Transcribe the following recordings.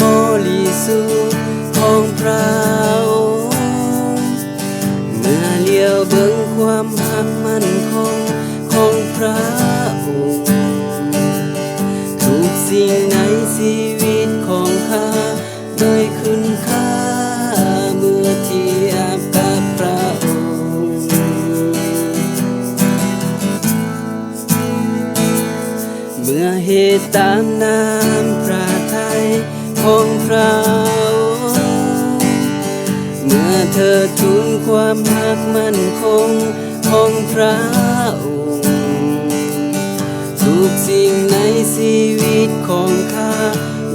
ບໍລິສຸດຂອງພຣະອົງ, ເມື່ອຫຼຽວເບິ່ງຄວາມຮັກໝັ້ນຄົງຂອງພຣະອົງ, ທຸກສິ່ງໃນຊີວິດຂອງຂ້າດ້ອຍຄຸນຄ່າເມື່ອທຽບກັບພຣະອົງ. ເມື່ອເຮັດຕາມນ້ຳພຣະໄທຂອງພຣະອົງ, ເມື່ອເທີດທູນຄວາມຮັກໝັ້ນຄົງຂອງພຣະອົງ, ທຸກສິ່ງໃນຊີວິດຂອງຂ້າ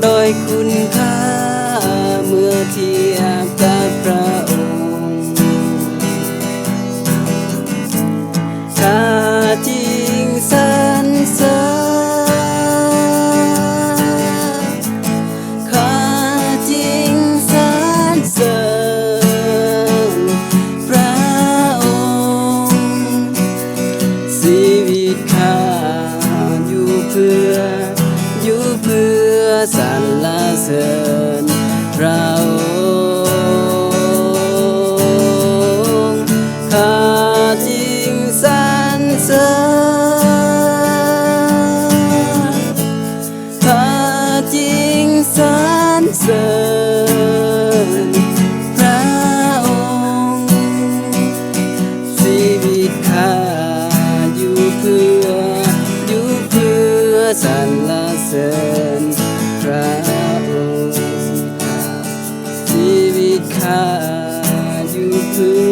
ດ້ອຍຄຸນຄ່າເມື່ອທຽບກັບພຣະອົງ. ຂ້າຈຶ່ງສັນເສີນ, ຂ້າຈຶ່ງສັນເສີນພຣະອົງ, ຊີວິດຂ້າຢູ່ເພື່ອ ຢູ່ເພື່ອສັນລະເສີນພຣະອົງ, ຂ້າຈຶ່ງສັນເສີນ, ຂ້າຈຶ່ງສັນເສີນພຣະອົງ. ຊີວິດຂ້າຢູ່ເພື່ອ ຢູ່ເພື່ອສັນລະເສີນພຣະອົງ, ຊີວິດຂ້າຢູ່ເພື່ອ